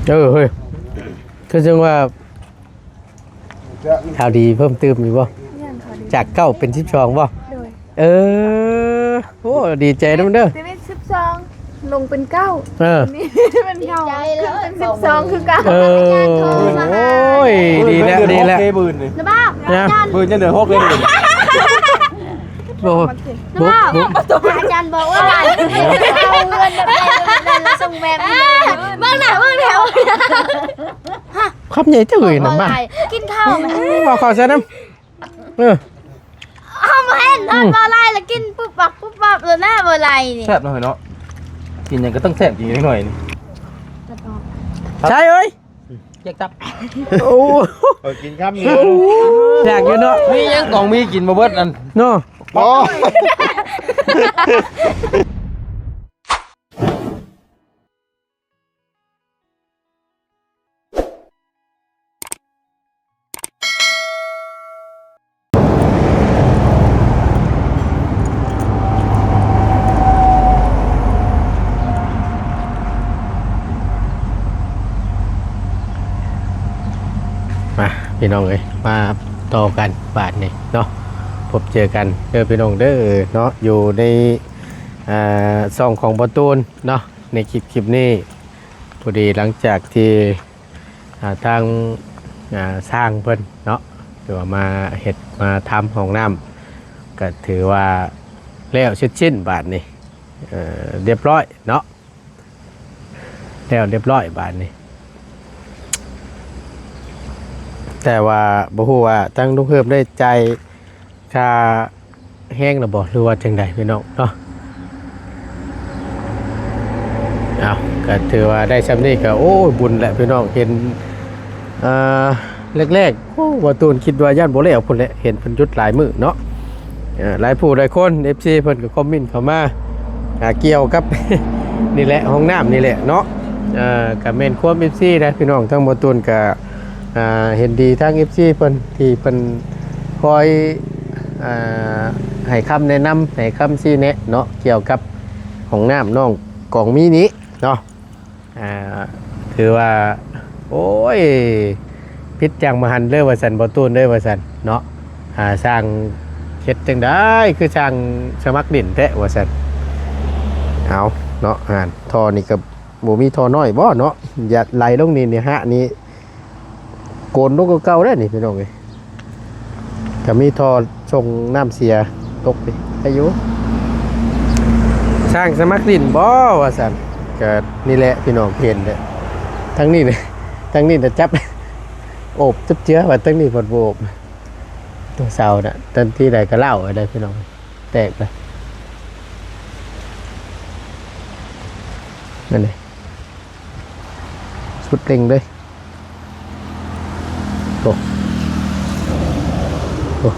ເອີ ເຮີ້ຍ ຄືຈັ່ງວ່າ ຂ່າວດີເພີ່ມຕື່ມອີກບໍ່? ຍັງ ຂ່າວດີ ຈາກເກົ້າເປັນສິບສອງບໍ່? ໂດຍ ເອີ ໂອ້ ດີໃຈນຳເດີ ແຕ່ເປັນສິບສອງ ລົງເປັນເກົ້າ ເອີ ນີ້ເປັນເກົ້າ ຂຶ້ນເປັນສິບສອງຄືເກົ່າ ເອີ ໂອ້ຍ ດີແລ້ວ ດີແລ້ວ ມື້ອື່ນນີ້ ລະບາບ ນະ ມື້ອື່ນຍັງເດືອນຫົກເລີຍ ບໍ່ ບໍ່ ອາຈານບອກວ່າ ເອົາເງິນແບບໃດແບບນັ້ນ ແລ້ວສົ່ງແບບນີ້ ເບິ່ງໜ້າເບິ່ງແຖວ ຄຳໃຫຍ່ເຈົ້າເອີຍນະ ມາ ກິນເຂົ້າ ເອົາເຂົ້າໃສ່ນຳ ເອີ ເຮົາບໍ່ເຫັນ ອືມ ເຮົາບໍ່ໄລ່ລະກິນປຸບປັບປຸບປັບລະນະ ບໍ່ໄລ່ນີ້ ແຊບເນາະ ເນາະ ກິນຫຍັງກໍຕ້ອງແຊບ ກິນໜ້ອຍໆນີ້ ໃຊ່ເອີຍ ຢາກຈັບ ໂອ້ ເອີ ກິນຄຳນີ້ ຢາກຢູ່ເນາະ ມີຫຍັງກອງມີກິນບໍ່ເບິດອັນ ເນາະ ອໍ. ມາ ພີ່ນ້ອງເອີຍ ມາຕໍ່ກັນບາດນີ້ເນາະ ພົບເຈີກັນເດີພີ່ນ້ອງເດີເນາະ ຢູ່ໃນ ອ່າ ຊ່ອງຂອງບໍ່ຕູນເນາະ ໃນຄລິບ ຄລິບນີ້ ພໍດີຫຼັງຈາກທີ່ ອ່າ ທາງ ອ່າ ຊ່າງເພິ່ນເນາະ ຖືວ່າມາເຮັດມາທຳຫ້ອງນ້ຳ ກໍຖືວ່າແລ້ວເສັດສິ້ນບາດນີ້ ເອີ ລຽບຮ້ອຍເນາະ ແລ້ວລຽບຮ້ອຍບາດນີ້ ແຕ່ວ່າບໍ່ຮູ້ວ່າທາງລຸງເຮີບໄດ້ຈ່າຍ ຄ່າແຮງແລ້ວບໍ່ ຫຼືວ່າຈັ່ງໃດພີ່ນ້ອງເນາະ ເອົາ ກໍຖືວ່າໄດ້ຊ່ຳນີ້ກໍ ໂອ້ຍ ບຸນແຫຼະພີ່ນ້ອງ ເຫັນ ເອີ ແລກໆ ໂອ້ ບ່າວຕູນຄິດວ່າຢ້ານບໍ່ແລ້ວພຸ້ນແຫຼະ ເຫັນເພິ່ນຢຸດຫຼາຍມື້ເນາະ ເອີ ຫຼາຍຜູ້ຫຼາຍຄົນ ເອັຟຊີ ເພິ່ນກໍຄອມເມັນເຂົ້າມາ ອ່າ ກ່ຽວກັບ ນີ້ແຫຼະ ຫ້ອງນ້ຳນີ້ແຫຼະເນາະ ເອີ ກໍແມ່ນຄວາມ ເອັຟຊີ ນະພີ່ນ້ອງ ທາງບ່າວຕູນກໍ ອ່າ ເຫັນດີທາງ ເອັຟຊີ ເພິ່ນ ທີ່ເພິ່ນຄອຍ ອ່າ ໃຫ້ຄຳແນະນຳ ໃຫ້ຄຳຊີ້ແນະເນາະ ກ່ຽວກັບຫ້ອງນ້ຳນ້ອງກອງມີນີ້ເນາະ ອ່າ ຖືວ່າ ໂອ້ຍ ຜິດຈັ່ງມະຫັນເລີຍວ່າຊັ້ນ ບໍ່ຕູນເລີຍວ່າຊັ້ນເນາະ ອ່າ ຊ່າງເຮັດຈັ່ງໃດ ຄືຊ່າງສະໝັກດິນແທ້ວ່າຊັ້ນ ເອົາເນາະ ຫັ້ນ ທໍ່ນີ້ກໍບໍ່ມີທໍ່ນ້ອຍບໍ່ເນາະ ຢາດໄຫຼລົງນີ້ ນີ້ ຮະນີ້ ໂກນລົງກວ່າເກົ່າແລ້ວນີ້ພີ່ນ້ອງເອີຍ ກໍມີທໍ່ສົ່ງນ້ຳເສຍຕົກໄປຢູ່ ຊ່າງສະໝັກດິນບໍ່ວ່າຊັ້ນ ກໍນີ້ແຫຼະພີ່ນ້ອງເຫັນແຫຼະ ທາງນີ້ນະ ທາງນີ້ນະຈັບໂອບຈັບເຈືອ ວ່າທາງນີ້ພັດບໍ່ໂອບ ຕົວເສົານະ ທັນທີໃດກໍເລົ້າໄປເລີຍພີ່ນ້ອງ ແຕກເລີຍ ນັ້ນເດ້ ສຸດເລັ່ງເລີຍ. ໂອ້ ໂອ້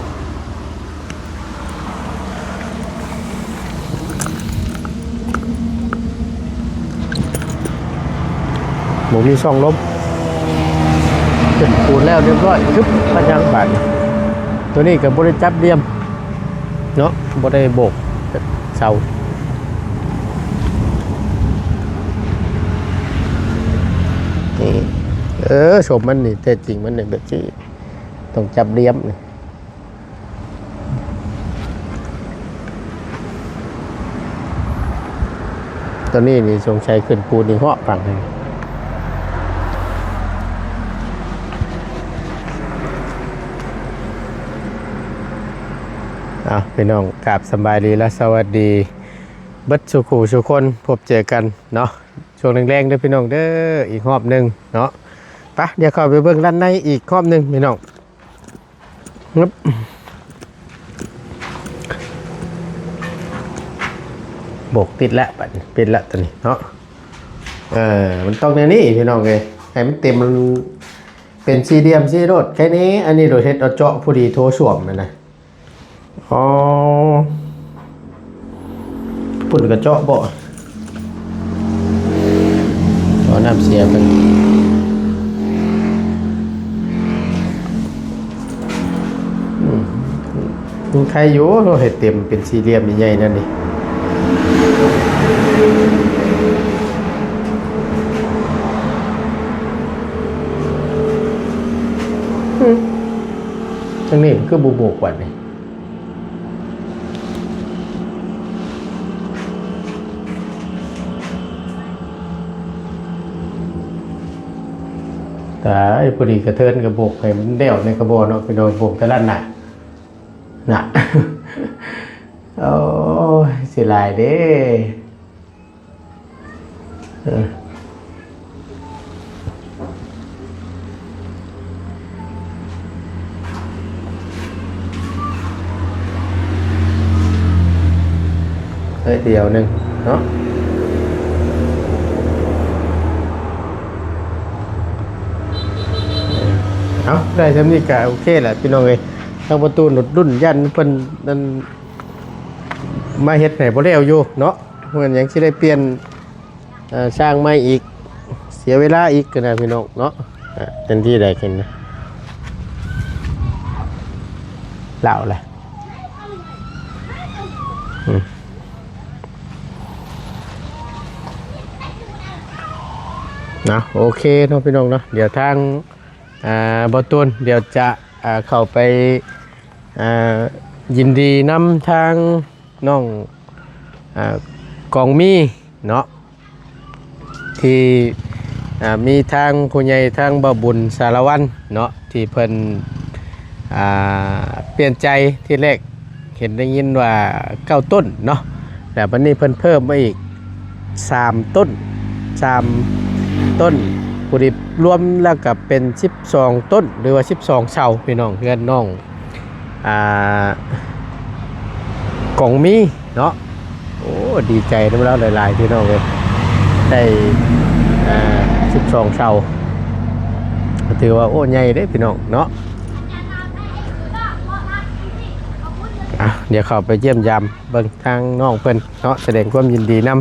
ບໍ່ມີຊ່ອງລົມ ເປັນປູນແລ້ວລຽບຮ້ອຍ ຊຶບ ມາຍັງບາດນີ້ ໂຕນີ້ກໍບໍ່ໄດ້ຈັບຫຼ່ຽມ ເນາະ ບໍ່ໄດ້ໂບກເສົາ ນີ້ ເອີ ສົມມັນນີ້ ແທ້ຈິງມັນນີ້ແບບນີ້ ຕ້ອງຈັບຫຼ່ຽມນີ້ ຕອນນີ້ນີ້ສົງໄສຂຶ້ນປູນອີກເຫາະຝັ່ງນີ້ ເອົາ ພີ່ນ້ອງ ກາບສະບາຍດີ ແລະ ສະຫວັດດີເບິດສູ່ຄູ່ສູ່ຄົນ ພົບເຈີກັນເນາະ ຊ່ວງແລງໆ ເດີພີ່ນ້ອງເດີ ອີກຮອບໜຶ່ງເນາະ ໄປ ດຽວເຂົ້າໄປເບິ່ງດ້ານໃນອີກຮອບໜຶ່ງພີ່ນ້ອງ. ໂບກຕິດແລ້ວ ບັດນີ້ ປິດແລ້ວ ໂຕນີ້ເນາະ ເອີ ມັນຕ້ອງແນວນີ້ພີ່ນ້ອງເອີຍ ໃຫ້ມັນເຕັມ ມັນເປັນສີ່ຫຼ່ຽມຊີ້ໂລດ ແຄ່ນີ້ ອັນນີ້ໂດດເຮັດເອົາເຈາະພໍດີໂຖສ້ວມຫັ້ນນະ ອໍ ພຸ້ນກະເຈາະບໍ່ ທໍ່ນ້ຳເສຍເພິ່ນ ອືມ ຍັງໄຄຢູ່ ເຮັດເຕັມເປັນສີ່ຫຼ່ຽມໃຫຍ່ໆ ນັ້ນນີ້. ທາງນີ້ຄືບໍ່ໂບກບັດນີ້ ຕາຍ ພໍດີກະເທີນກະໂບກໃຫ້ມັນແລ້ວໃນກະບໍ່ເນາະ ພີ່ນ້ອງ ໂບກແຕ່ລາດໜ້າ ນະ ໂອ້ຍ ເສຍດາຍເດ້. ເອີ ໄດ້ດຽວໜຶ່ງເນາະ ເອົາ ໄດ້ຊ່ຳນີ້ກະໂອເຄແຫຼະ ພີ່ນ້ອງເອີຍ. ທາງປະຕູລຸດລຸ້ນ ຢ້ານເພິ່ນນັ້ນ ມາເຮັດໃຫ້ບໍ່ແລ້ວຢູ່ເນາະ ເພິ່ນຍັງຊິໄດ້ປ່ຽນ ເອີ ສ້າງໃໝ່ອີກ ເສຍເວລາອີກນະ ພີ່ນ້ອງເນາະ. ເຕັມທີ່ໄດ້ຂຶ້ນນະ ລາວແຫຼະ ອືມ ນະ ໂອເຄເນາະ ພີ່ນ້ອງເນາະ. ດຽວທາງ ອ່າ ບໍ່ຕູນ ດຽວຈະ ອ່າ ເຂົ້າໄປ ອ່າ ຍິນດີນຳທາງ ນ້ອງ ອ່າ ກອງມີເນາະ ທີ່ ອ່າ ມີທາງຜູ້ໃຫຍ່ ທາງບ່າວບຸນສາລະວັນເນາະ ທີ່ເພິ່ນ ອ່າ ປ່ຽນໃຈ ທີແລກເຫັນໄດ້ຍິນວ່າເກົ້າຕົ້ນເນາະ ແລ້ວບັດນີ້ເພິ່ນເພີ່ມມາອີກສາມຕົ້ນ ສາມຕົ້ນ ຜູ້ທີ່ລວມແລ້ວກໍເປັນສິບສອງຕົ້ນ ຫຼືວ່າສິບສອງເສົາ ພີ່ນ້ອງ ເຮືອນນ້ອງ ອ່າ ກອງມີເນາະ. ໂອ້ ດີໃຈນຳລາວຫຼາຍໆ ພີ່ນ້ອງເອີຍ ໄດ້ ອ່າ ສິບສອງເສົາ ກໍຖືວ່າ ໂອ້ ໃຫຍ່ເດ້ ພີ່ນ້ອງເນາະ. ອ່ະ ດຽວເຂົ້າໄປຢ້ຽມຢາມເບິ່ງທາງນ້ອງເພິ່ນເນາະ ສະແດງຄວາມຍິນດີນຳ.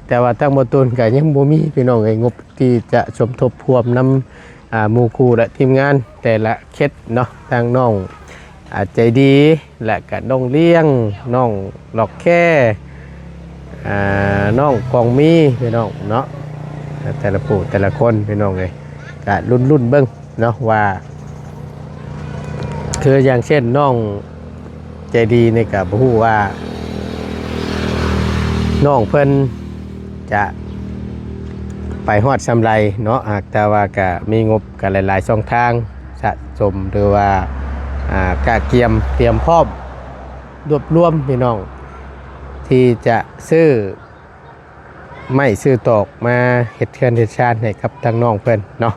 ແຕ່ວ່າທາງບໍ່ຕູນກໍຍັງບໍ່ມີ ພີ່ນ້ອງເອີຍ ງົບທີ່ຈະສົມທົບຮ່ວມນຳ ອ່າ ໝູ່ຄູ່ ແລະ ທີມງານແຕ່ລະເຂດເນາະ ທາງນ້ອງ ອ່າ ໃຈດີ ແລະກະນ້ອງລ້ຽງ ນ້ອງລັອກແຄ ອ່າ ນ້ອງກອງມີ ພີ່ນ້ອງເນາະ ແຕ່ລະຜູ້ແຕ່ລະຄົນ ພີ່ນ້ອງເອີຍ ກະລຸ້ນໆເບິ່ງເນາະ ວ່າ ຄືຢ່າງເຊັ່ນນ້ອງໃຈດີນີ້ກະບໍ່ຮູ້ວ່າ ນ້ອງເພິ່ນຈະໄປຮອດສ່ຳໃດເນາະ ຫາກແຕ່ວ່າກະມີງົບ ກໍຫຼາຍໆຊ່ອງທາງສະສົມ ຫຼືວ່າ ອ່າ ກະກຽມຕຽມພ້ອມລວບລວມພີ່ນ້ອງ ທີ່ຈະຊື້ໄມ້ຊື້ຕອກມາເຮັດເຮືອນເຮັດຊານໃຫ້ກັບທາງນ້ອງເພິ່ນເນາະ.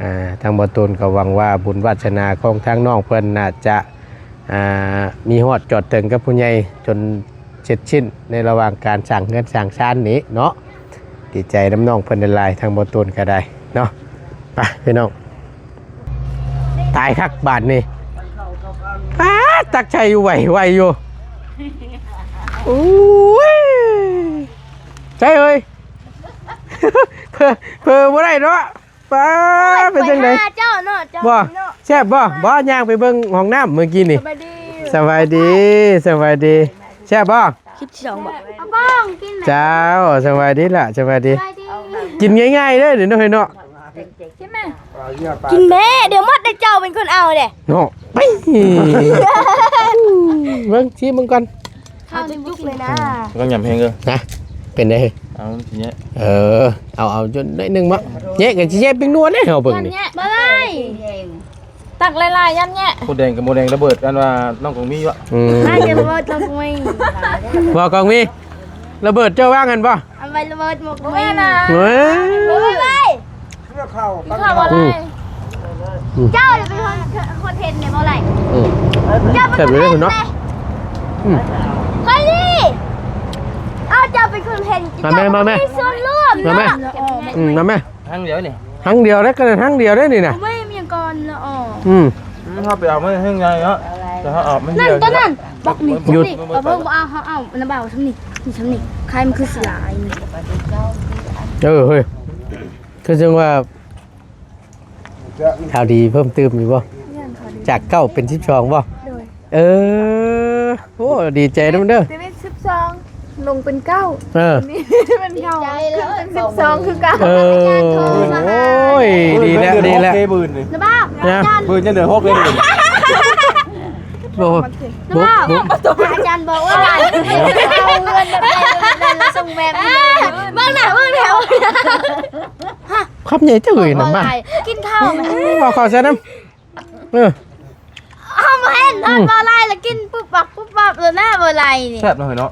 ອ່າ ທາງບ່າວຕູນກໍຫວັງວ່າບຸນວາດສະໜາຂອງທາງນ້ອງເພິ່ນໜ້າຈະ ອ່າ ມີຮອດຈອດເຖິງກັບຜູ້ໃຫຍ່ຈົນເສັດສິ້ນໃນລະຫວ່າງການສ້າງເຮືອນສ້າງຊານນີ້ເນາະ. ດີໃຈນຳນ້ອງເພິ່ນຫຼາຍໆ ທາງບ່າວຕູນກໍໄດ້ເນາະ. ໄປພີ່ນ້ອງ ຕາຍຄັກບາດນີ້ ປາດ ຕັກໃສ່ຢູ່ໄວໆຢູ່ ໂອ້ຍ ໃສ່ເອີຍ ເຜີ ເຜີບໍ່ໄດ້ເນາະ. ປ້າ ໂອ້ຍ ເປັນຈັ່ງໃດ ໄປຫາເຈົ້າເນາະ ເຈົ້າ ບໍ່ ເນາະ ແຊບບໍ່? ບໍ່ ຍ່າງໄປເບິ່ງຫ້ອງນ້ຳມື້ກີ້ນີ້. ສະບາຍດີ ສະບາຍດີ ສະບາຍດີ ແຊບບໍ່? ຄລິບທີສອງບໍ່? ເອົາກ້ອງກິນແຫຼະ ເຈົ້າ ສະບາຍດີລະ ສະບາຍດີ ສະບາຍດີ ກິນງ່າຍໆເດີນີ້ເນາະ ເຮີ້ຍເນາະ ກິນແມ່ ກິນແມ່ ດຽວໝົດແຕ່ເຈົ້າເປັນຄົນເອົາເດ້ເນາະ ໄປ ເບິ່ງ ຊີມເບິ່ງກ່ອນ. ເຂົ້າຈຸກໆເລີຍນະ ຕ້ອງຫຍ້ຳແຮງເດີ ນະ ເປັນໄດ? ເອົາ ເອີ ເອົາ ເອົາຈົນໜ້ອຍໜຶ່ງເບາະ ແຍະກໍຊິແຍະເປັນນວນເດ້ ເຮົາເບິ່ງນີ້ ບໍ່ໄດ້ ຕັກຫຼາຍໆ ຢ້ານແຍະ ໝູແດງກັບໝູແດງລະເບີດ ອັນວ່ານ້ອງກອງມີຢູ່ ອືມ ໄດ້ລະເບີດນ້ອງກອງມີ ບໍ່ ກອງມີ ລະເບີດເຈົ້າວາງຫັ້ນບໍ່? ເອົາໄວ້ລະເບີດໝວກ ບໍ່ແມ່ນນະ ເອີ ໄວ້ ໄວ້ ກິນເຂົ້າບໍ່ໄດ້ ອືມ ເຈົ້າເປັນຄົນ ຄົນເຫັນນີ້ບໍ່ໄດ້ ອືມ ເຈົ້າເປັນຄົນເຫັນເນາະ ອືມ ຂ້ອຍນີ້ ເອົາ ເຈົ້າເປັນຄົນເຫັນ ມາແມ່ ເຈົ້າ ມາແມ່ ມີສ່ວນຮ່ວມ ມາແມ່ ເນາະ ອືມ ມາແມ່ ທາງດຽວນີ້ ທາງດຽວເດ້ ກໍທາງດຽວເດ້ນີ້ນະ ບໍ່ມີຫຍັງກ່ອນລະອອກ ອືມ ອືມ ເຮົາໄປເອົາມາແຮງໃຫຍ່ເນາະ ແຕ່ເຮົາເອົາມາ ນັ້ນ ໂຕນັ້ນ ບັກນີ້ ຢຸດ ນີ້ ເອົາ ເບິ່ງ ບໍ່ເອົາ ເຮົາເອົາ ອັນນັ້ນບໍ່ເອົາ ຊ່ຳນີ້ ຊ່ຳນີ້ ຄາຍມັນຄືຊິຫຼາຍ ເອີ ເຮີ້ຍ ຄືຈັ່ງວ່າ ຂ່າວດີເພີ່ມຕື່ມຢູ່ບໍ່? ຍັງ ຂ່າວດີ ຈາກເກົ້າເປັນສິບສອງບໍ່? ໂດຍ ເອີ ໂອ້ ດີໃຈນຳເດີ ແຕ່ເປັນສິບສອງ ລົງເປັນເກົ້າ ເອີ ນີ້ເປັນເກົ້າ ຂຶ້ນເປັນສິບສອງຄືເກົ່າ ເອີ ໂອ້ຍ ດີແລ້ວ ດີແລ້ວ ເດືອນຫົກເດ້ມື້ນີ້ ນະ ມື້ນີ້ເດືອນຫົກເດ້ມື້ນີ້ ບໍ່ ບໍ່ ບໍ່ ອາຈານບອກວ່າ ເອົາເງິນແບບໃດ ແບບໃດ ແລ້ວສົ່ງແບບນີ້ ເບິ່ງໜ້າ ເບິ່ງແຖວ ຄຳໃຫຍ່ເຈົ້າເອີຍນະ ມາ ກິນເຂົ້າ ເອົາເຂົ້າໃສ່ນຳ ເອີ ເຮົາບໍ່ເຫັນ ອືມ ເຮົາບໍ່ໄລ່ລະກິນປຸບປັບປຸບປັບລະນະ ບໍ່ໄລ່ນີ້ ແຊບເນາະເອີຍເນາະ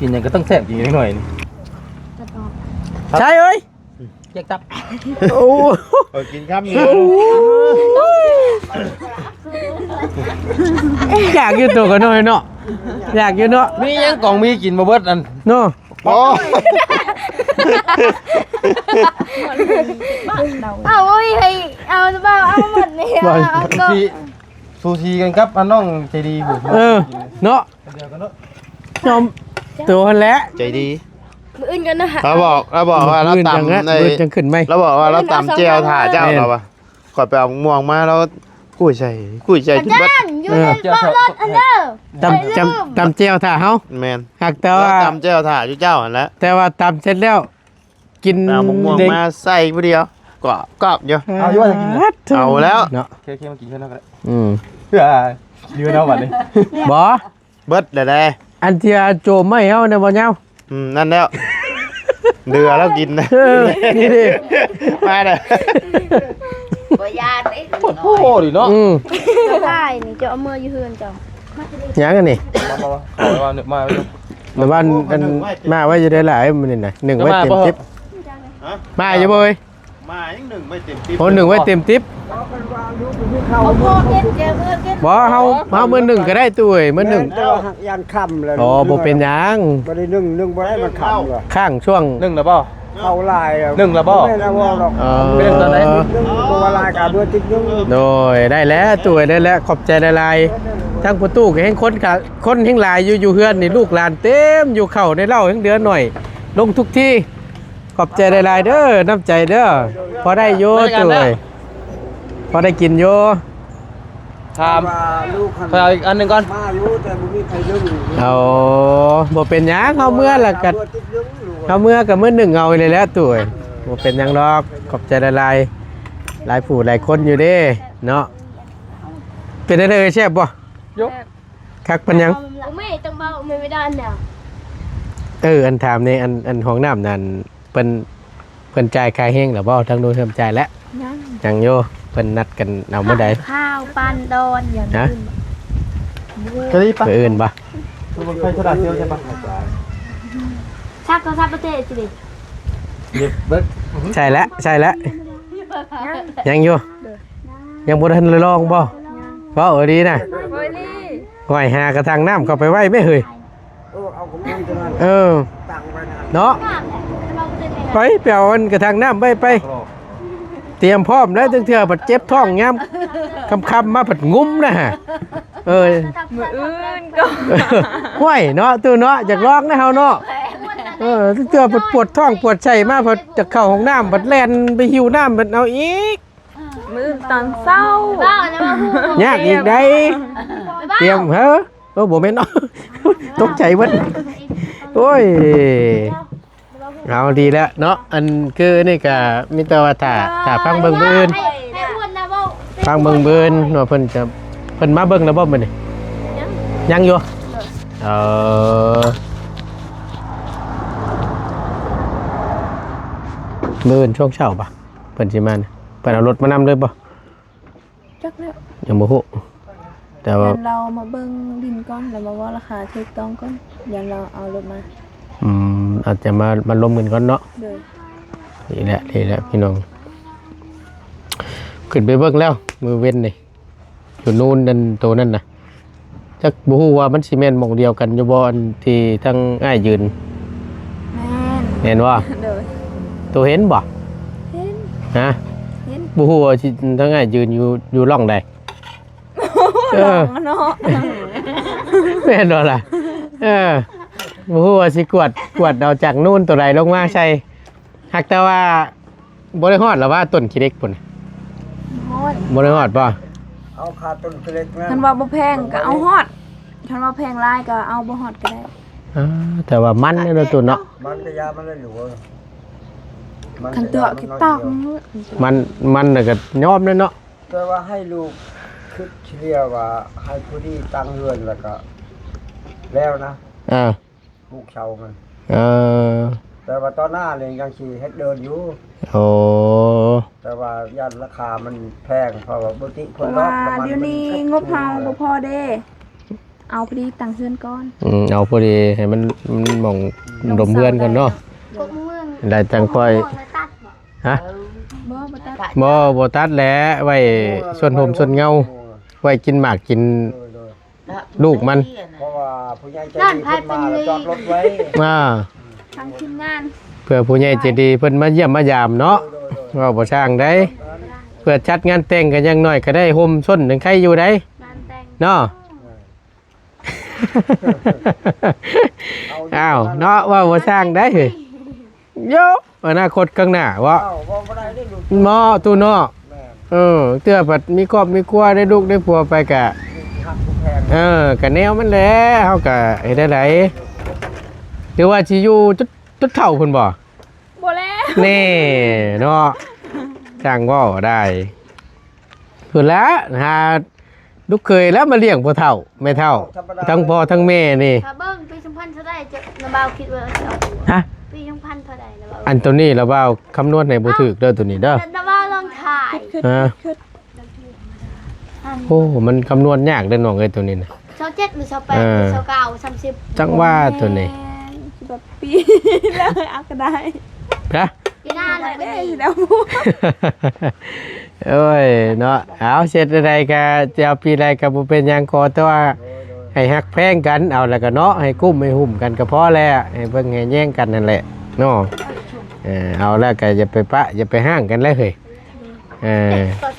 ກິນຫຍັງກໍຕ້ອງແຊບກິນເລັກນ້ອຍນີ້ ໃຊ່ເອີຍ ຢາກຕັບ ໂອ້ ເອີ ກິນຄຳນີ້ ໂອ້ຍ ຢາກຢູ່ໂຕກໍນ້ອຍເນາະ ຢາກຢູ່ເນາະ ມີຫຍັງກອງມີກິນບໍ່ເບິດອັນ ເນາະ ໂອ້ ເອົາ ໂອ້ຍ ໃຫ້ເອົາ ເອົາໝົດນີ້ ເອົາ ເອົາກໍ ສູສີ ສູສີກັນກັບອັນນ້ອງໃຈດີພຸ້ນ ເອີ ເນາະ ຍອມໂຕຫັ້ນແຫຼະ ໃຈດີ ມື້ອື່ນກັນນະ ລາວບອກ ລາວບອກວ່າລາວຕຳ ມື້ອື່ນຈັ່ງ ມື້ອື່ນຈັ່ງຂຶ້ນໃໝ່ ລາວບອກວ່າລາວຕຳແຈ່ວຖ້າເຈົ້າ ແມ່ນ ລາວວ່າ ຂ້ອຍໄປເອົາມ່ວງມາ ລາວກຸ້ຍໃສ່ ກຸ້ຍໃສ່ ອາຈານ ຢູ່ ເອີ ໃນເບາະລົດຫັ້ນເດີ ຕຳ ຕຳ ຕຳແຈ່ວຖ້າເຮົາ ແມ່ນ ຫາກແຕ່ວ່າ ລາວຕຳແຈ່ວຖ້າຢູ່ເຈົ້າຫັ້ນແຫຼະ ແຕ່ວ່າຕຳເສັດແລ້ວ ກິນ ເອົາໝາກມ່ວງມາໃສ່ຜູ້ດຽວ ກອບໆຢູ່ ເອົາຢູ່ວ່າຈະກິນ ເອົາແລ້ວ ເນາະ ເຄໆ ມາກິນເພື່ອນເຮົາກໍໄດ້ ອືມ ເພື່ອຢູ່ເນາະບັດນີ້ ບໍ່ ເບິດແລ້ວເດ້ ອັນທີ່ໂຈມມາໃຫ້ເຮົານະບໍ່ຍາວ ອືມ ນັ້ນແລ້ວ ເຫຼືອແລ້ວກິນນະ ເອີ ນີ້ເດ້ ມາເດີ ບໍ່ຢ້ານເດ້ ໂອ້ໂຫ ດີເນາະ ອືມ ຂາຍນີ້ຈະເອົາເມືອຢູ່ເຮືອນເຈົ້າ ຫຍັງອັນນີ້ ມາ ມາ ມາ ມາ ມາ ມາ ອັນ ມາໄວ້ຢູ່ໄດ້ຫຼາຍມື້ນີ້ນະ ໜຶ້ງໄວ້ເຕັມຕິບ ມາຢູ່ບໍ່ເອີຍ ມາຍັງໜຶ້ງໄວ້ເຕັມຕິບ ໂອ້ ໜຶ້ງໄວ້ເຕັມຕິບ ບໍ່ ເຮົາ ເຮົາມື້ໜຶ້ງກໍໄດ້ຕູ້ເອີຍ ມື້ໜຶ້ງ ແຕ່ວ່າຫາກຢ້ານຄ່ຳແລ້ວ ອໍ ບໍ່ເປັນຫຍັງ ບໍ່ໄດ້ໜຶ້ງ ໜຶ້ງບໍ່ໄດ້ ມັນຄ່ຳ ຄ້າງຊ່ວງ ໜຶ້ງແລ້ວບໍ່ ເຂົ້າຫຼາຍ ໜຶ້ງແລ້ວບໍ່ ແມ່ນແລ້ວບໍ່ດອກ ເອີ ເປັນຕອນໃດ ໜຶ້ງບໍ່ວ່າຫຼາຍກໍເມືອຕິດໜຶ້ງ ໂດຍ ໄດ້ແລ້ວຕູ້ເອີຍ ໄດ້ແລ້ວ ຂອບໃຈຫຼາຍໆ ທັງພໍ່ຕູ້ກໍແຮງຄົນກະ ຄົນແຮງຫຼາຍຢູ່ ຢູ່ເຮືອນນີ້ ລູກຫຼານເຕັມຢູ່ ເຂົ້າໃນເລົ້າແຮງເຫຼືອໜ້ອຍ ລົງທຸກທີ ຂອບໃຈຫຼາຍໆເດີ ນ້ຳໃຈເດີ ພໍໄດ້ຢູ່ຕູ້ເອີຍ ພໍໄດ້ກິນຢູ່ ຖາມ ວ່າລູກຫັ້ນ ຂ້ອຍເອົາອີກອັນໜຶ່ງກ່ອນ ມາຢູ່ ແຕ່ບໍ່ມີໃຜດຶງ ເອົາ ບໍ່ເປັນຫຍັງ ເຮົາເມືອລະກະ ເຮົາເມືອກະມື້ໜຶ້ງເອົານີ້ແຫຼະຕູ້ເອີຍ ບໍ່ເປັນຫຍັງດອກ ຂອບໃຈຫຼາຍໆ ຫຼາຍຜູ້ຫຼາຍຄົນຢູ່ເດ້ເນາະ ເປັນແນວໃດເອີຍ ແຊບບໍ່? ໂຍ ຄັກປານຫຍັງ? ແມ່ ຕ້ອງເວົ້າ ແມ່ໄດ້ນະ ເອີ ອັນຖາມແດ່ ອັນ ອັນຫ້ອງນ້ຳນັ້ນ ເພິ່ນ ເພິ່ນຈ່າຍຄ່າແຮງແລ້ວບໍ່? ທາງໂຮງແຮມຈ່າຍແລ້ວ? ຍັງ ຍັງຢູ່ ເພິ່ນນັດກັນເອົາມື້ໃດ? ຂ້າວປານດອນ ຮະ? ມື້ອື່ນບໍ່? ຊັກໂທລະສັບປະເທດຊິເດ ໃສ່ແລ້ວ ໃສ່ແລ້ວ ຍັງຢູ່ ຍັງບໍ່ທັນໄດ້ລອງບໍ່? ເວົ້າອີ່ຫຼີນະ ເວົ້າອີ່ຫຼີ ຫ້ອຍ ຫາກະຖັງນ້ຳເຂົ້າໄປໄວ້ແມ້ເຮີ້ຍ ເອີ ເອົາຂອງມັນຕົວນັ້ນ ເອີ ຕັ້ງໄວ້ນະ ເນາະ ໄປ ໄປເອົາອັນກະຖັງນ້ຳໄວ້ໄປ ຕຽມພ້ອມແລ້ວ ຈັ່ງເທື່ອບັດເຈັບທ້ອງຍາມຄ່ຳໆມາບັດງຸ້ມນະ ເອີ ມື້ອື່ນກໍ ຫ້ວຍເນາະ ຕູ້ເນາະ ຢາກລອງນະເຮົາເນາະ ເອີ ເທື່ອປວດ ປວດທ້ອງປວດໄສ້ມາ ພັດຈະເຂົ້າຫ້ອງນ້ຳ ພັດແລ່ນໄປຫິ້ວນ້ຳ ພັດເອົາອີກ ມື້ອື່ນຕອນເຊົ້າ ຍາກອີກໃດ໋ ຕຽມ ເຮີ ໂອ້ ບໍ່ແມ່ນເນາະ ຕົກໃຈເບິດ ໂອ້ຍ ເອົາ ດີແລ້ວເນາະ ອັນຄືນີ້ກະມີແຕ່ວ່າຖ້າ ຖ້າຟັງເບິ່ງມື້ອື່ນ ຟັງເບິ່ງມື້ອື່ນວ່າເພິ່ນຈະ ເພິ່ນມາເບິ່ງແລ້ວບໍ່ມື້ນີ້? ຍັງ ຍັງຢູ່ ເອີ ມື້ອື່ນຊ່ວງເຊົ້າປະ ເພິ່ນຊິມານະ ເພິ່ນເອົາລົດມານຳເລີຍບໍ່? ຈັກແລ້ວ ຍັງບໍ່ຮູ້ ແຕ່ວ່າ ຢ້ານລາວມາເບິ່ງດິນກ່ອນ ແລ້ວມາເວົ້າລາຄາຖືກຕ້ອງກ່ອນ ຢ້ານລາວເອົາລົດມາ ອືມ ອາດຈະມາ ມາລົມກັນກ່ອນເນາະ ໂດຍ ດີແລ້ວ ດີແລ້ວພີ່ນ້ອງ ຂຶ້ນໄປເບິ່ງແລ້ວ ມື້ເວັນນີ້ ຢູ່ນູນນັ້ນ ໂຕນັ້ນນະ ຈັກບໍ່ຮູ້ວ່າມັນຊິແມ່ນໝ່ອງດຽວກັນຢູ່ບໍ່ ອັນທີ່ທາງອ້າຍຢືນ ແມ່ນ ແມ່ນບໍ່? ໂດຍ ໂຕເຫັນບໍ່? ເຫັນ ຮະ? ເຫັນ ບໍ່ຮູ້ວ່າຊິ ທາງອ້າຍຢືນຢູ່ ຢູ່ຮ່ອງໃດ? ເອີ ເນາະ ແມ່ນບໍ່ລະ? ເອີ ບໍ່ຮູ້ວ່າຊິກວດ ກວດເອົາຈາກນູນໂຕໃດລົງມາໃສ່ ຫາກແຕ່ວ່າ ບໍ່ໄດ້ຮອດລະວ່າຕົ້ນຂີ້ເຫຼັກພຸ້ນ ຮອດ ບໍ່ໄດ້ຮອດບໍ່? ເອົາຄາຕົ້ນຂີ້ເຫຼັກນັ້ນ ຄັນວ່າບໍ່ແພງກໍເອົາຮອດ ຄັນວ່າແພງຫຼາຍກໍເອົາບໍ່ຮອດກໍໄດ້ ອ່າ ແຕ່ວ່າມັນເດ້ເນາະ ຕູ້ເນາະ ມັນກໍຢ່າມັນເລີຍ ມັນ ຄັນຕົວະ ກໍຢ່າມັນ ມັນ ມັນນະກໍຍອມແລ້ວເນາະ ແຕ່ວ່າໃຫ້ລູກ ຄິດເສຍວ່າໃຫ້ຜູ້ດີຕັ້ງເຮືອນແລ້ວກໍແລ້ວນະ ອ່າ ປູກເສົາມັນ ເອີ ແຕ່ວ່າຕໍ່ໜ້ານີ້ຍັງຊິເຮັດເດີ່ນຢູ່ ໂອ້ ແຕ່ວ່າຢ້ານລາຄາມັນແພງ ເພາະວ່າບໍ່ຕິເພິ່ນ ເພາະວ່າດອກ ແຕ່ມັນ ດຽວນີ້ ມັນ ງົບເຮົາບໍ່ພໍເດ້ ເອົາພໍດີຕັ້ງເຮືອນກ່ອນ ອືມ ເອົາພໍດີໃຫ້ມັນ ມັນໝ່ອງ ອືມ ດົມເຮືອນກ່ອນເນາະ ກົກເມືອງ ແລ້ວຈັ່ງຄ່ອຍ ຮະ ບໍ່ ບໍ່ຕັດ ບໍ່ ບໍ່ຕັດແຫຼະ ໄວ້ ໂອ້ ສ່ວນຮົ່ມສ່ວນເງົາ ໂອ້ ໄວ້ກິນໝາກກິນ ໂດຍ ໂດຍ ລູກມັນ ເພາະວ່າຜູ້ໃຫຍ່ໃຈດີເພິ່ນມາແລ້ວຈອດລົດໄວ້ ອ່າ ທາງທີມງານ ເພື່ອຜູ້ໃຫຍ່ໃຈດີເພິ່ນມາຢ້ຽມມາຢາມເນາະ ໂດຍ ໂດຍ ໂດຍ ເວົ້າບໍ່ຊ່າງໃດ ເພື່ອຈັດງານແຕ່ງກໍຢ່າງໜ້ອຍກໍໄດ້ຮົ່ມຊົນ ຍັງໄຄຢູ່ໃດ ງານແຕ່ງ ເນາະ ເອົາ ອ້າວ ເນາະ ເວົ້າບໍ່ຊ່າງໃດ ໂຢ ອະນາຄົດຂ້າງໜ້າເວາະ ເວົ້າ ເວົ້າບໍ່ໄດ້ເດ້ລູກ ເນາະ ຕູ້ເນາະ ແມ່ນ ເອີ ເທື່ອພັດມີຄອບມີຄົວ ໄດ້ລູກໄດ້ຜົວໄປກະ ຮັກຜູ້ແພງ ເອີ ກະແນວມັນແຫຼະ ເຮົາກະເຮັດແນວໃດ ຫຼືວ່າຊິຢູ່ຈົນ ຈົນເຖົ້າພຸ້ນບໍ່? ບໍ່ແລ້ວ ແນ່ເນາະ ຊ່າງເວົ້າໄດ້ ພຸ້ນລະ ຫາລູກເຂີຍແລ້ວມາລ້ຽງພໍ່ເຖົ້າແມ່ເຖົ້າ ທຳມະດາ ທັງພໍ່ທັງແມ່ນີ້ ຖ້າເບິ່ງປີສອງພັນເທົ່າໃດ ຈະ ນະບ່າວຄິດວ່າຊິເອົາ ຮະ ປີສອງພັນເທົ່າໃດ ນະບ່າວ ອັນໂຕນີ້ລະບ່າວຄຳນວນໃຫ້ບໍ່ຖືກເດີ ໂຕນີ້ເດີ ນະບ່າວລອງຖ່າຍ ຮະ ໂອ້ ມັນຄຳນວນຍາກເດ້ນ້ອງເອີຍ ໂຕນີ້ນະ ຊາວເຈັດ ຫຼື ຊາວແປດ ເອີ ຫຼື ຊາວເກົ້າ ສາມສິບ ຈັ່ງວ່າໂຕນີ້ ແມ່ນ ຊິແບບປີແລ້ວເອົາກໍໄດ້ ຮະ ປີໜ້າແລ້ວ ໄດ້ແລ້ວ ໂອ້ຍເນາະ ເອົາ ເຮັດແນວໃດກະຈະເອົາປີໃດກະບໍ່ເປັນຫຍັງ ຂໍແຕ່ວ່າໃຫ້ຮັກແພງກັນ ເອົາແລ້ວກະເນາະ ໃຫ້ກຸ້ມໃຫ້ຫຸ້ມກັນກະພໍແລ້ວ ໃຫ້ເບິ່ງໃຫ້ແຍງກັນຫັ້ນແຫຼະເນາະ ເອີ ເອົາແລ້ວກະຢ່າໄປປະຢ່າໄປຮ້າງກັນແຫຼະເຮີ້ຍ ເອີ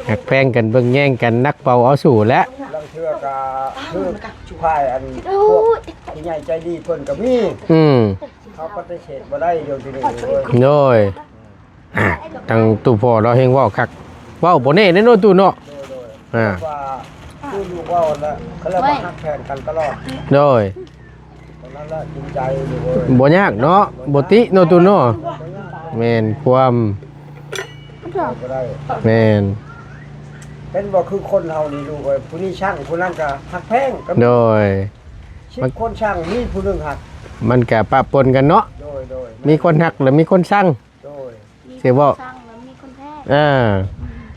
ຮັກແພງກັນເບິ່ງແຍງກັນ ໜັກເບົາເອົາສູ້ແຫຼະ ລາງເທື່ອກະຄືຝ່າຍອັນພວກຜູ້ໃຫຍ່ໃຈດີເພິ່ນກະມີ ອືມ ເຮົາປະຕິເສດບໍ່ໄດ້ຢູ່ທີ່ນີ້ເລີຍ ໂດຍ ທາງຕູ້ພໍ່ລາວແຮ່ງເວົ້າຄັກ ເວົ້າບໍ່ແນ່ເດ້ເນາະຕູ້ເນາະ ໂດຍ ໂດຍ ອ່າ ວ່າຄືລູກເວົ້າແລ້ວ ເຂົາເລີຍວ່າຮັກແພງກັນຕະຫຼອດ ໂດຍ ບໍ່ຍາກເນາະ ບໍ່ຕິເນາະຕູ້ເນາະ ແມ່ນຄວາມ ແມ່ນ ເຫັນບໍ່ ຄືຄົນເຮົານີ້ລູກເອີຍ ຜູ້ນີ້ຊັງ ຜູ້ນັ້ນກະຮັກແພງ ໂດຍ ສິບຄົນຊັງ ມີຜູ້ໜຶ່ງຮັກ ມັນກະປະປົນກັນເນາະ ໂດຍ ໂດຍ ມີຄົນຮັກ ແລະ ມີຄົນຊັງ ໂດຍ ຊິເວົ້າ ມີຄົນຊັງ ແລະ ມີຄົນແພງ ເອີ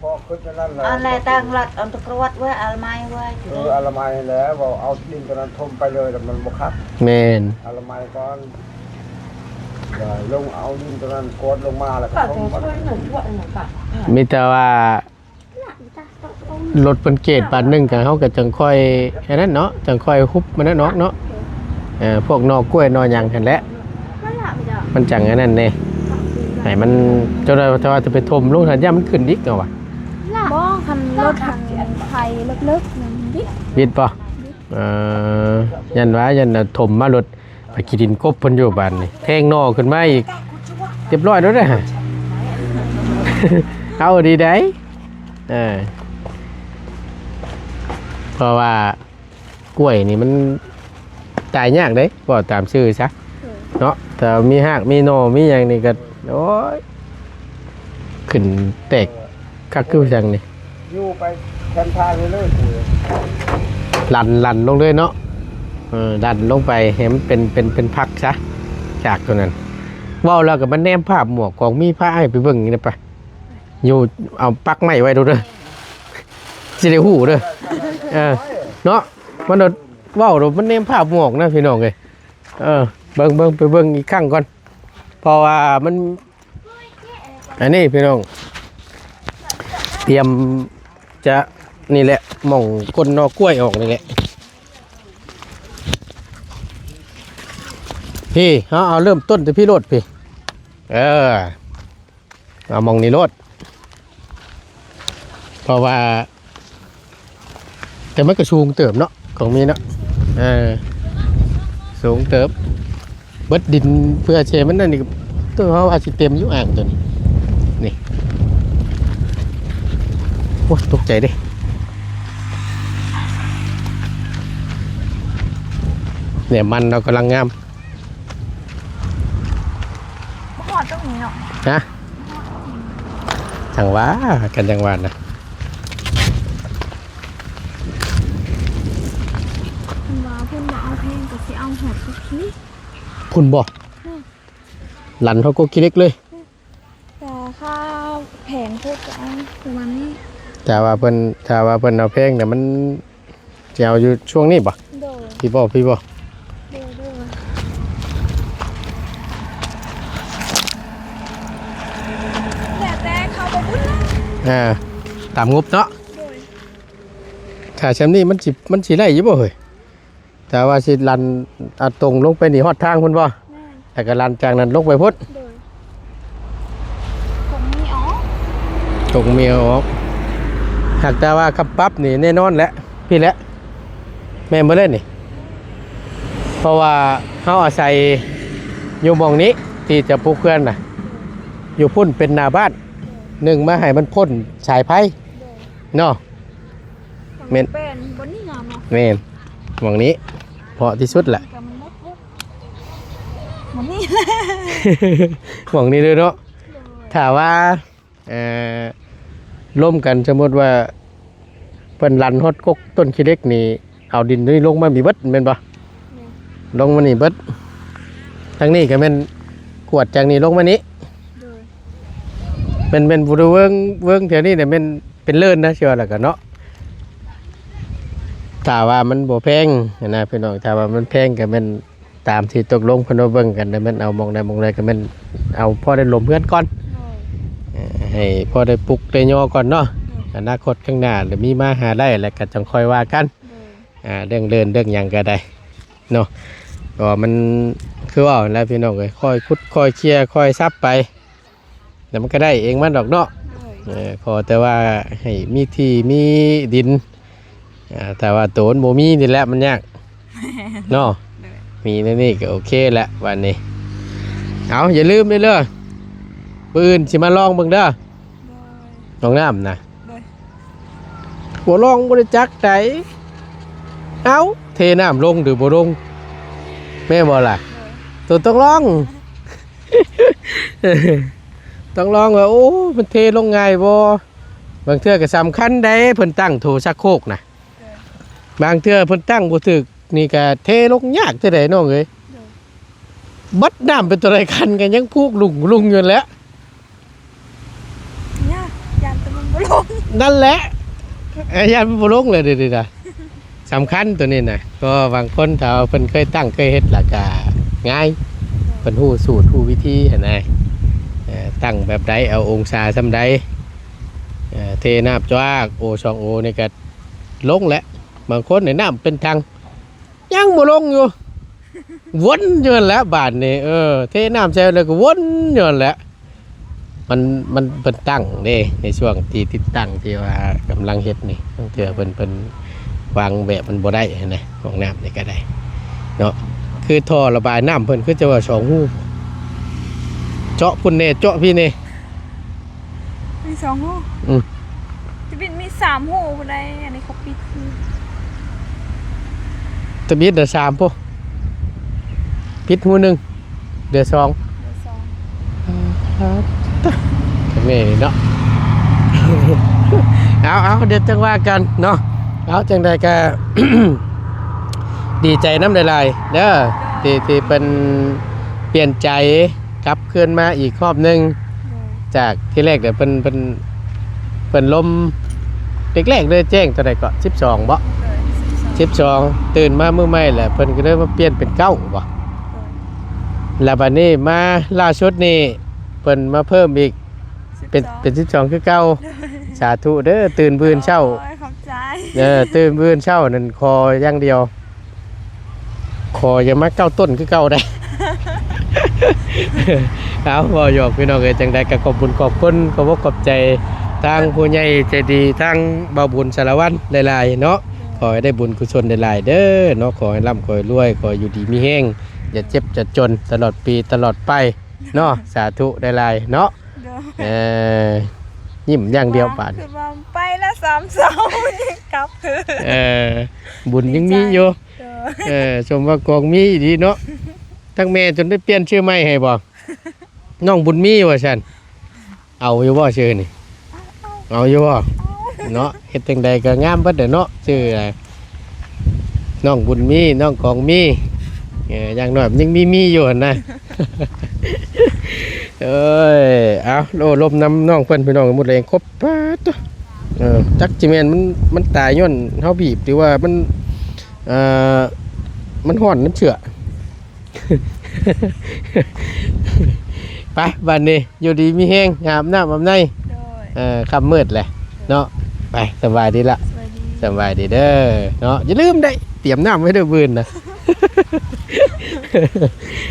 ພໍຄຶດອັນນັ້ນແລ້ວ ອັນແລະຕັ້ງລັດ ອັນຕະກຣວດເວີຍ ອະລະໄມເວີຍ ເອີ ອະລະໄມແລ້ວ ເວົ້າເອົາດິນຕົວນັ້ນຖົມໄປເລີຍ ແລ້ວມັນບໍ່ຄັກ ແມ່ນ ອະລະໄມກ່ອນ ແລ້ວລົງເອົາດິນຕົວນັ້ນກວດລົງມາ ແລ້ວກໍຖົມ ມີແຕ່ວ່າ ລົດເພິ່ນເກດບາດໜຶ່ງກະ ເຮົາກະຈັ່ງຄ່ອຍອັນນັ້ນເນາະ ຈັ່ງຄ່ອຍຫຸບມັນນັ້ນອອກເນາະ ເອີ ພວກໜໍ່ກ້ວຍໜໍ່ຫຍັງຫັ້ນແຫຼະ ມັນຈັ່ງອັນນັ້ນແດ່ ໃຫ້ມັນ ຈົນວ່າ ແຕ່ວ່າຈະໄປຖົມລົງຫັ້ນ ຢ້ານມັນຂຶ້ນອີກເນາະວ່າ ບໍ່ ຄັນລົດຫັ້ນໄຖເລິກໆນັ້ນບິດ ບິດບໍ່? ເອີ ຢ້ານວ່າ ຢ້ານຖົມມາລົດ ໄປຂີ້ດິນກົບເພິ່ນຢູ່ບາດນີ້ ແທງໜໍ່ຂຶ້ນມາອີກ ຮຽບຮ້ອຍແລ້ວເດ້ ເອົາດີໃດ ເອີ ເພາະວ່າກ້ວຍນີ້ມັນຕາຍຍາກເດ້ ເວົ້າຕາມຊື່ຊະ ເອີ ເນາະ ຖ້າມີຮາກມີໜໍ່ມີຫຍັງນີ້ກໍ ໂອ້ຍ ຂຶ້ນແຕກ ຄັກຄືຈັ່ງນີ້ ຢູ່ໄປແຄມທາງເລີຍ ຫຼັ່ນ ຫຼັ່ນລົງເລີຍເນາະ ເອີ ຫຼັ່ນລົງໄປໃຫ້ມັນເປັນ ເປັນ ເປັນພັກຊະ ຈາກໂຕນັ້ນ ເວົ້າແລ້ວກໍມາແນມພາບໝວກຂອງມີພາອ້າຍໄປເບິ່ງນີ້ໄປ ຢູ່ ເອົາປັກໄມ້ໄວ້ດູເດີ ຊິໄດ້ຮູ້ເດີ ເອີ ເນາະ ມັນໂດດ ເວົ້າໂດດ ມັນແນມພາບໝວກນະພີ່ນ້ອງເອີຍ ເອີ ເບິ່ງ ເບິ່ງ ໄປເບິ່ງອີກຄັ້ງກ່ອນ ເພາະວ່າມັນ ອັນນີ້ພີ່ນ້ອງ ຕຽມຈະ ນີ້ແຫຼະ ໝ່ອງກົ້ນໜໍ່ກ້ວຍອອກນີ້ແຫຼະ ພີ້ ເຮົາເອົາເລີ່ມຕົ້ນແຕ່ພີ້ໂລດພີ້ ເອີ ເອົາໝ່ອງນີ້ໂລດ ເພາະວ່າ ແຕ່ມັນກໍສູງເຕີບເນາະ ຂອງມີເນາະ ເອີ ສູງເຕີບ ເບິດດິນເພື່ອເຊມັນນັ້ນນີ້ ໂຕເຮົາວ່າຊິເຕັມຢູ່ອ່າງໂຕນີ້ ນີ້ ໂອ້ຍ ຕົກໃຈເດ້ ແຫຼະ ມັນເຮົາກຳລັງງາມ ບໍ່ຮອດຕົງນີ້ເນາະ ຮະ ຈັ່ງວ່າ ກັນຈັ່ງວ່ານະ ພຸ້ນບໍ່? ອືມ ລັນເຮົາກໍຂີ້ເຫຼັກເລີຍ. ແຕ່ຄ່າແພງໂພດ ກໍເອົາປະມານນີ້. ຖ້າວ່າເພິ່ນ ຖ້າວ່າເພິ່ນເອົາແພງນະ ມັນ ຊິເອົາຢູ່ຊ່ວງນີ້ບໍ່? ໂດຍ ພີ້ບໍ່? ພີ້ບໍ່? ໂດຍ ໂດຍ ແລ້ວແຕ່ເຂົາບໍ່ບຸນນະ. ອ່າ ຕາມງົບເນາະ. ໂດຍ ຖ້າຊ່ຳນີ້ມັນຊິ ມັນຊິໄດ້ຢູ່ບໍ່ເຮີ້ຍ? ຖ້າວ່າຊິລັນ ອ່າ ຕົງລົງໄປນີ້ຮອດທາງພຸ້ນບໍ່? ແມ່ນ ແລ້ວກໍລັນຈາກນັ້ນລົງໄປພຸ້ນ. ໂດຍ ຕົງມີອອກ ຕົງມີອອກ. ຫາກແຕ່ວ່າຄຳປັບນີ້ແນ່ນອນແຫຼະ ພີ້ແຫຼະ ແມ່ນບໍ່ແລ້ວນີ້? ເພາະວ່າເຮົາອາໄສຢູ່ໝ່ອງນີ້ ທີ່ຈະປຸກເຮືອນນະ ຢູ່ພຸ້ນເປັນໜ້າບ້ານ ໜຶ່ງມາໃຫ້ມັນພົ້ນສາຍໄຟ ໂດຍ ເນາະ. ແມ່ນ ແປ້ນບ່ອນນີ້ງາມເນາະ. ແມ່ນ ໝ່ອງນີ້ເພາະທີ່ສຸດແຫຼະ. ກໍມັນບໍ່ ໝ່ອງນີ້ ໝ່ອງນີ້ເດີເນາະ. ໂດຍ ຖ້າວ່າ ເອີ ລົມກັນ ສົມມຸດວ່າເພິ່ນລັນຮອດກົກຕົ້ນຂີ້ເຫຼັກນີ້ ເອົາດິນນີ້ລົງມານີ້ເບິດແມ່ນບໍ່? ແມ່ນ ລົງມານີ້ເບິດ. ທາງນີ້ກໍແມ່ນກວດຈາກນີ້ລົງມານີ້. ໂດຍ ແມ່ນ ແມ່ນບໍລິເວນ ເວີງແຖວນີ້ນະ ແມ່ນເປັນເລີນນະ ຊິວ່າແລ້ວກໍເນາະ. ຖ້າວ່າມັນບໍ່ແພງຫັ້ນນະພີ່ນ້ອງ ຖ້າວ່າມັນແພງກໍແມ່ນຕາມທີ່ຕົກລົງເພິ່ນວ່າເບິ່ງກັນ ແລ້ວແມ່ນເອົາໝ່ອງໃດໝ່ອງໃດ ກໍແມ່ນເອົາພໍໄດ້ຫຼົມເຮືອນກ່ອນ. ໂດຍ ເອີ ໃຫ້ພໍໄດ້ປຸກໄດ້ຍໍກ່ອນເນາະ. ໂດຍ ອະນາຄົດຂ້າງໜ້າ ແລ້ວມີມາຫາໄດ້ ແລ້ວກໍຈັ່ງຄ່ອຍວ່າກັນ. ໂດຍ ອ່າ ເລື່ອງເລີນເລື່ອງຫຍັງກໍໄດ້ເນາະ. ກໍມັນຄືເວົ້າແຫຼະພີ່ນ້ອງເອີຍ ຄ່ອຍຂຸດຄ່ອຍເຄຍຄ່ອຍສັບໄປ ແລ້ວມັນກໍໄດ້ເອງມັນດອກເນາະ. ໂດຍ ເອີ ຂໍແຕ່ວ່າໃຫ້ມີທີ່ມີດິນ ອ່າ ຖ້າວ່າໂຕມັນບໍ່ມີນີ້ແຫຼະມັນຍາກເນາະ. ໂດຍ ມີແນວນີ້ກໍໂອເຄແຫຼະບາດນີ້. ເອົາ ຢ່າລືມເດີ ມື້ອື່ນຊິມາລອງເບິ່ງເດີ. ໂດຍ ໜອງນ້ຳນະ. ໂດຍ ບໍ່ລອງບໍ່ໄດ້ຈັກໃດ. ເອົ້າ ເທນ້ຳລົງຫຼືບໍ່ລົງ ແມ່ນບໍ່ລະ? ໂດຍ ໂຕຕ້ອງລອງ ຕ້ອງລອງວ່າ ໂອ້ ມັນເທລົງງ່າຍບໍ່? ບາງເທື່ອກໍສຳຄັນໃດ ເພິ່ນຕັ້ງໂຖຊັກໂຄກນະ. ໂດຍ ບາງເທື່ອເພິ່ນຕັ້ງບໍ່ຖືກ ນີ້ກະເທລົງຍາກເທື່ອໃດນ້ອງເອີຍ. ໂດຍ ເບິດນ້ຳເປັນເທົ່າໃດຄັນກໍຍັງພຸກລຸງລຸງຢູ່ຫັ້ນແຫຼະ. ຍາກ ຢ້ານແຕ່ມັນບໍ່ລົງ. ນັ້ນແຫຼະ ເອີ ຢ້ານມັນບໍ່ລົງແຫຼະເດ ນີ້ນະ. ສຳຄັນໂຕນີ້ນະ ເພາະວ່າບາງຄົນຖ້າວ່າເພິ່ນເຄີຍຕັ້ງເຄີຍເຮັດລະກະງ່າຍ. ໂດຍ ເພິ່ນຮູ້ສູດຮູ້ວິທີຫັ້ນນະ. ເອີ ຕັ້ງແບບໃດ ເອົາອົງສາສ່ຳໃດ. ເອີ ເທນ້ຳຈວາກ ໂອສອງໂອນີ້ກະລົງແຫຼະ. ບາງຄົນນີ້ນ້ຳເປັນຖັງ ຍັງບໍ່ລົງຢູ່ ວົນຢູ່ຫັ້ນແຫຼະບາດນີ້. ເອີ ເທນ້ຳໃສ່ແລ້ວກໍວົນຢູ່ຫັ້ນແຫຼະ. ມັນ ມັນ ເພິ່ນຕັ້ງເດ້ ໃນຊ່ວງທີ່ຕິດຕັ້ງທີ່ວ່າກຳລັງເຮັດນີ້ ບາງເທື່ອເພິ່ນ ເພິ່ນວາງແບບມັນບໍ່ໄດ້ຫັ້ນນະ. ຫ້ອງນ້ຳນີ້ກໍໄດ້ເນາະ ຄືທໍ່ລະບາຍນ້ຳເພິ່ນຄືຈະວ່າສອງຮູ ເຈາະພຸ້ນແດ່ເຈາະພີ້ແດ່. ມີສອງຮູ. ອືມ ທະບິດມີສາມຮູພຸ້ນໃດ໋ ອັນນີ້ເຂົາປິດ. ທະບິດນະສາມພຸ້ນ ປິດຮູໜຶ່ງ ເຫຼືອສອງ ເຫຼືອສອງ. ແມ່ນເນາະ. ເອົາ ເອົາ ດຽວຈັ່ງວ່າກັນເນາະ. ເອົາ ຈັ່ງໃດກໍ ດີໃຈນຳຫຼາຍໆເດີ ທີ່ ທີ່ເພິ່ນປ່ຽນໃຈ ກັບຄືນມາອີກຮອບໜຶ່ງ. ໂດຍ ຈາກທີແລກເດ ເພິ່ນ ເພິ່ນ ເພິ່ນລົມ ແລກໆເລີຍແຈ້ງເທົ່າໃດເກາະ ສິບສອງບໍ? ໂດຍ ສິບສອງ ສິບສອງ ຕື່ນມາມື້ໃໝ່ແຫຼະ ເພິ່ນກໍເລີຍມາປ່ຽນເປັນເກົ້າບໍ? ໂດຍ ແລ້ວບັດນີ້ມາລ່າສຸດນີ້ ເພິ່ນມາເພີ່ມອີກ ເປັນ ສິບສອງ ເປັນສິບສອງຄືເກົ່າ. ໂດຍ ສາທຸເດີ ຕື່ນມື້ເຊົ້າ. ໂອ້ຍ ຂອບໃຈ. ເອີ ຕື່ນມື້ເຊົ້ານັ້ນຂໍຢ່າງດຽວ ຂໍຢ່າມາເກົ້າຕົ້ນຄືເກົ່າໄດ໋. ເອົາ ເວົ້າຫຍອກພີ່ນ້ອງເອີຍ ຈັ່ງໃດກໍຂອບບຸນຂອບຄຸນ ຂອບອົກຂອບໃຈທາງຜູ້ໃຫຍ່ໃຈດີ ທາງບ່າວບຸນສາລະວັນຫຼາຍໆເນາະ. ໂດຍ ຂໍໃຫ້ໄດ້ບຸນກຸສົນຫຼາຍໆເດີເນາະ. ຂໍໃຫ້ລ່ຳ ຂໍໃຫ້ລວຍ ຂໍໃຫ້ຢູ່ດີມີແຮງ ຢ່າເຈັບຢ່າຈົນຕະຫຼອດປີຕະຫຼອດໄປເນາະ. ສາທຸຫຼາຍໆເນາະ. ໂດຍ ເອີ ຍິ້ມຢ່າງດຽວບາດ ຄືວ່າໄປລະສາມສອງ ຍັງກັບຄື ເອີ ບຸນຍັງມີຢູ່. ໂດຍ ເອີ ສົມວ່າກອງມີອີ່ຫຼີເນາະ. ທັງແມ່ຈົນໄດ້ປ່ຽນຊື່ໃໝ່ໃຫ້ບໍ? ນ້ອງບຸນມີວ່າຊັ້ນ. ເອົາຢູ່ບໍ່ຊື່ນີ້? ເອົາ ເອົາຢູ່ບໍ່? ເອົາ ເນາະ ເຮັດຈັ່ງໃດກໍງາມເບິດແຫຼະເນາະ ຊື່ ນ້ອງບຸນມີ ນ້ອງກອງມີ. ເອີ ຢ່າງໜ້ອຍມັນຍັງມີມີຢູ່ຫັ້ນນະ. ເອີຍ ເອົາ ໂອ້ ລົມນຳນ້ອງເພິ່ນ ພີ່ນ້ອງ ໝົດແຮງຄົບ ປາດໂທ້ ເອີ ຈັກຊິແມ່ນມັນ ມັນຕາຍຍ້ອນເຮົາບີບ ຫຼືວ່າມັນ ເອີ ມັນຮ້ອນ ມັນເຊື່ອ. ໄປ ບາດນີ້ ຢູ່ດີມີແຮງ ອາບນ້ຳອາບໃນ ໂດຍ ເອີ ຄ່ຳມືດແຫຼະເນາະ. ໄປ ສະບາຍດີລະ ສະບາຍດີ ສະບາຍດີເດີເນາະ. ຢ່າລືມໄດ້ ຕຽມນ້ຳໄວ້ເດີມື້ອື່ນນະ.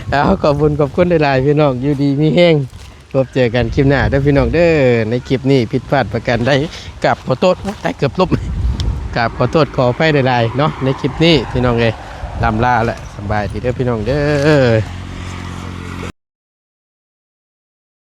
ເອົາ ຂອບຄຸນຂອບຄຸນຫຼາຍໆ ພີ່ນ້ອງ ຢູ່ດີມີແຮງ ພົບເຈີກັນຄລິບໜ້າເດີພີ່ນ້ອງເດີ. ໃນຄລິບນີ້ຜິດພາດປະການໃດ ກາບຂໍໂທດ ໂອ້ຍ ຕາຍ ເກືອບລົ້ມ ກາບຂໍໂທດຂໍອະໄພຫຼາຍໆເນາະ. ໃນຄລິບນີ້ພີ່ນ້ອງເອີຍ ລ່ຳລາແຫຼະ ສະບາຍດີເດີພີ່ນ້ອງເດີ.